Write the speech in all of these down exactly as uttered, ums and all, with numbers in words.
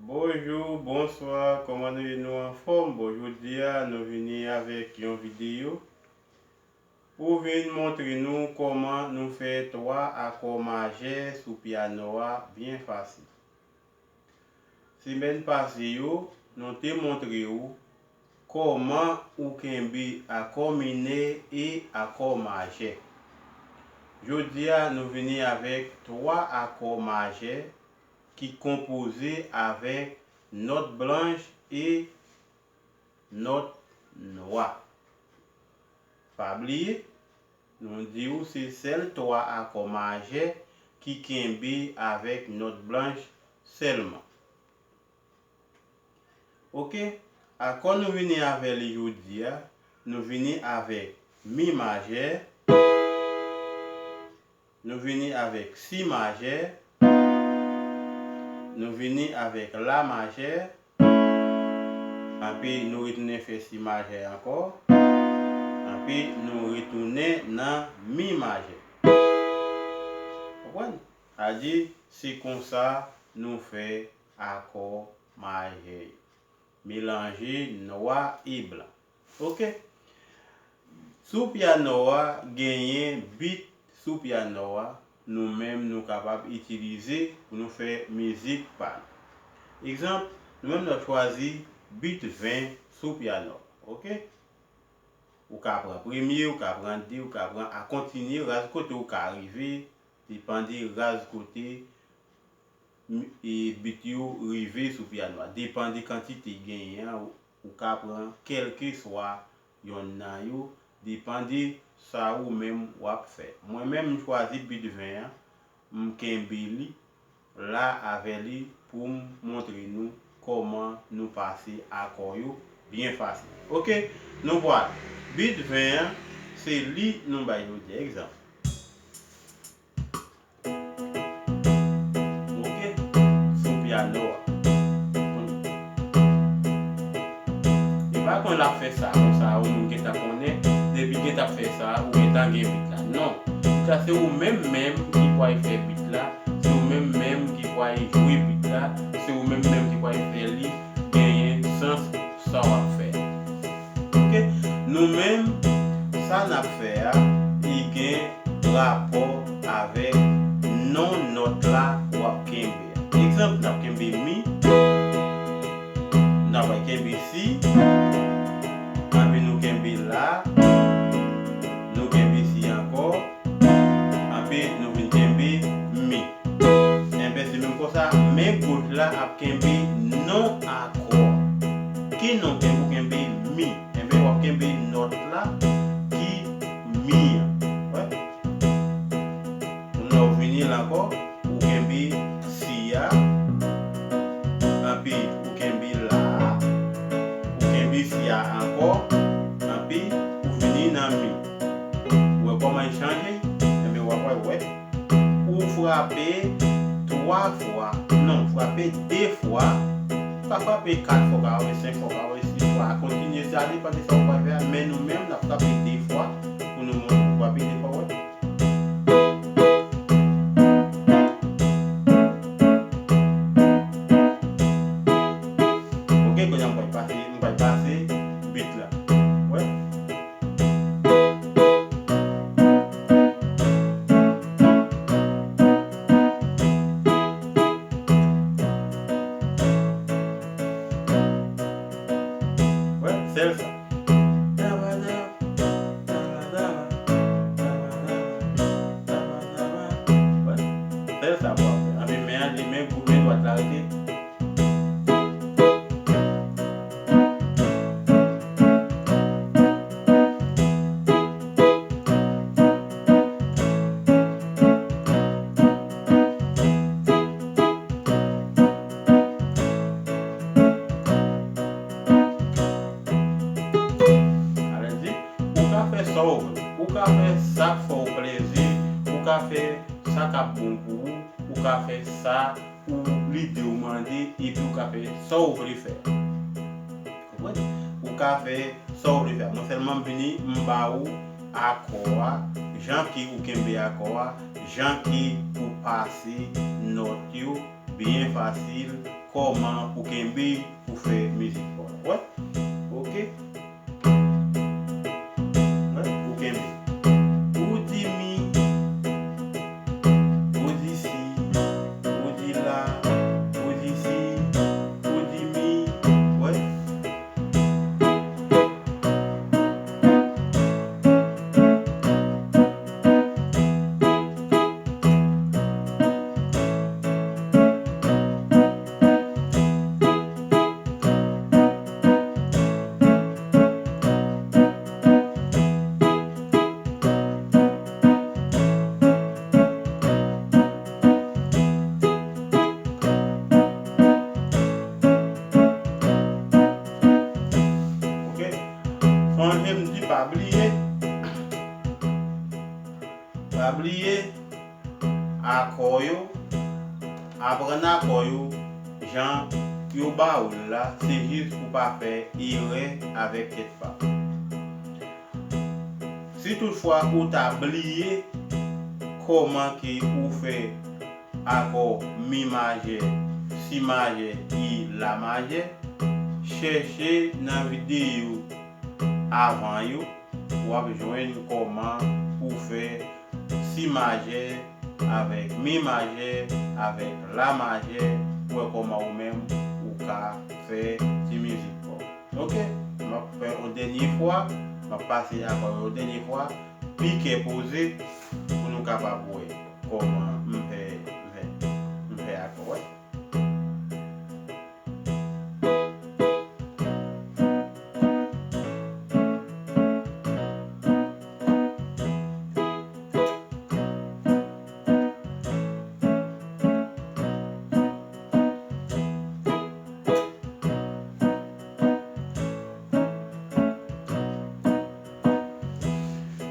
Bonjou, bonswa, kòman nou ye? Nou anfòm? Bon, jodi a, nou vini avèk yon videyo pou vin montre nou kòman nou fè twa akò majè sou pyano a byen fasil. Semèn pase yo, nou te montre w kòman ou kenbe akò minè e akò majè. Jodi a, nou vini avèk twa akò majè ki konpoze avèk nòt blanch e nòt nwa. Pa bliye, nou di w se sèl twa akò majè ki kenbe avèk nòt blanch sèlman. Oke, akò nou vini avè li jodi a, nou vini avèk mi majè, nou vini avèk si majè, nou vini avèk la majè, anpi nou retounen fè si majè ankò, anpi nou retounen nan mi majè. Konprann? Sa di, se konsa nou fè akò majè yo. Melanje nwa e blan. Oke. Sou pyano a, genyen bit sou pyano a, nou menm nou kapab itilize pou nou fè mizik pa nou. Egzanp, nou menm n ap chwazi bit ven sou pyano. Oke? Ou ka pran premye, ou ka pran de, ou ka pran a kontinye, raz kote ou ka rive, depann de raz kote m- e bit yo rive sou pyano a. Depann de kantite genyen an, ou, ou ka pran kèlkeswa yonn nan yo, depann de sa ou menm w ap fè. Mwen menm, m chwazi bit ven an, m kenbe li la avè li pou m montre nou kòman nou pase akò yo byen fasil. Oke, nou pral. Bit ven an, se li nou bay jodi a. Egzanp. Oke, sou pyano a. E pa kon l ap fè sa konsa, ou menm gentan konnen, depi gentan ap fè sa, ou gentan gen bit la. Non, bit la se ou menm menm ki pral fè bit la, se ou menm menm ki pral jwe bit la, se ou menm menm ki pral fè li genyen sans sa w ap fè. Oke, nou menm, sa n ap fè a, li gen rapò avèk non nòt la w ap kenbe a. Egzanp, n ap kenbe mi, n ap kenbe si, anpi nou kenbe la, nou kenbe si ankò, anpi nou vin kenbe mi. Enben, se menm konsa, men goch la ap kenbe non akò. Ki non w kenbe? Ou kenbe mi. Enben, w ap kenbe nòt la ki mi an. Wè? Kounye a, ou vini la ankò, ou kenbe si a, anpi ou kenbe la a, ou kenbe si a ankò, anpi ou vini nan mi. Ou wè kòman l chanje? Enben, w ap wè, wè. Ou frape twa fwa, non, frape de fwa, ou ka frape kat fwa, ou ka frape senk fwa, ou ka frape sis fwa, a kontinye, sa depann de sa ou pral fè a, men nou menm, n ap frape de fwa pou nou montre, ou frape de fwa, wè. Oke, kounye a m pral pase, m pral pase bit la. Wè. Wè, sèl sa. Wè, sèl sa pou ap fè. Anpi men an, li men gwo, men dwat la rete. Alèz di, ou ka fè sa w vle. Ou ka fè sa k fè w plezi. Ou ka fè sa k ap bon pou ou. Ou ka fè sa ou lide w mande, epi ou ka fè sa w vle fè. Konprann? Ou ka fè sa w vle fè. Mwen sèlman m vini, m ba ou akò a, jan ki ou kenbe akò a, jan ki ou pase nòt yo byen fasil kòman pou kenbe, pou fè mizik pa w la. Wè? Oke? Wè? Ou kenbe. Ou di mi, ou di si, ou di la, ou di si, ou di mi. Wè? Oke? Sonje m di pa bliye, pa bliye akò yo, aprann akò yo jan yo ba ou l la, se jis pou pa fè erè avèk tèt pa w. Si toutfwa ou ta bliye kòman ke ou fè akò mi majè, si majè e la majè, chèche nan videyo avan yo, w ap jwenn kòman pou fè si majè avèk mi majè, avèk la majè, pou wè kòman ou menm ou ka fè ti mizik pa w. Oke, m ap fè yon dènye fwa, m ap pase akò yo yon dènye fwa, pi kè poze, pou nou kapab wè kòman m fè, m fè, m fè akò, wè.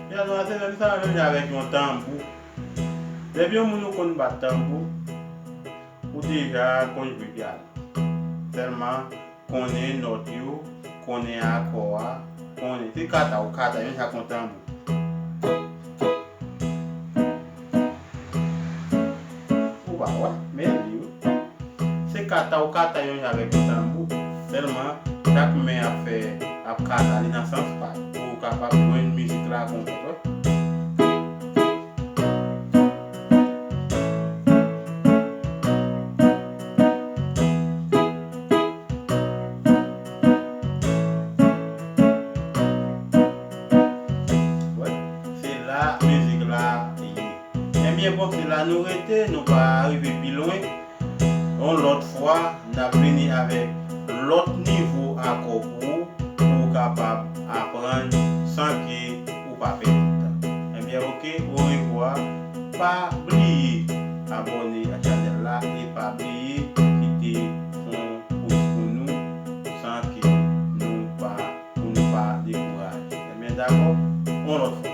Piyano a se menm sa menm jan avèk yon tanbou. Depi yon moun ou konn bat tanbou, ou deja konn jwe piyano. Sèlman konnen nòt yo, konnen akò a, konnen. Se kata ou kata, menm jan ak yon tanbou. Ou pa wè, men li wi. Se kata ou kata yon jan avèk yon tanbou. Sèlman, chak men ap fè, ap kata li nan sans pa l. Pou ou kapab jwenn mizik la konplèt, wè. Wè, se la mizik la ye. Ebyen, bon, se la nou rete, nou pa rive pi lwen. Yon lòt fwa, n ap vini avèk lòt nivo akò pou ou, pou ou kapab aprann san ke ou pa pèdi tan. Ebyen, oke, orevwa. Pa bliye abòne a chanèl la e pa bliye kite yon pous pou nou san ke nou pa, pou nou pa dekouraje. Ebyen, dakò? Yon lòt fwa.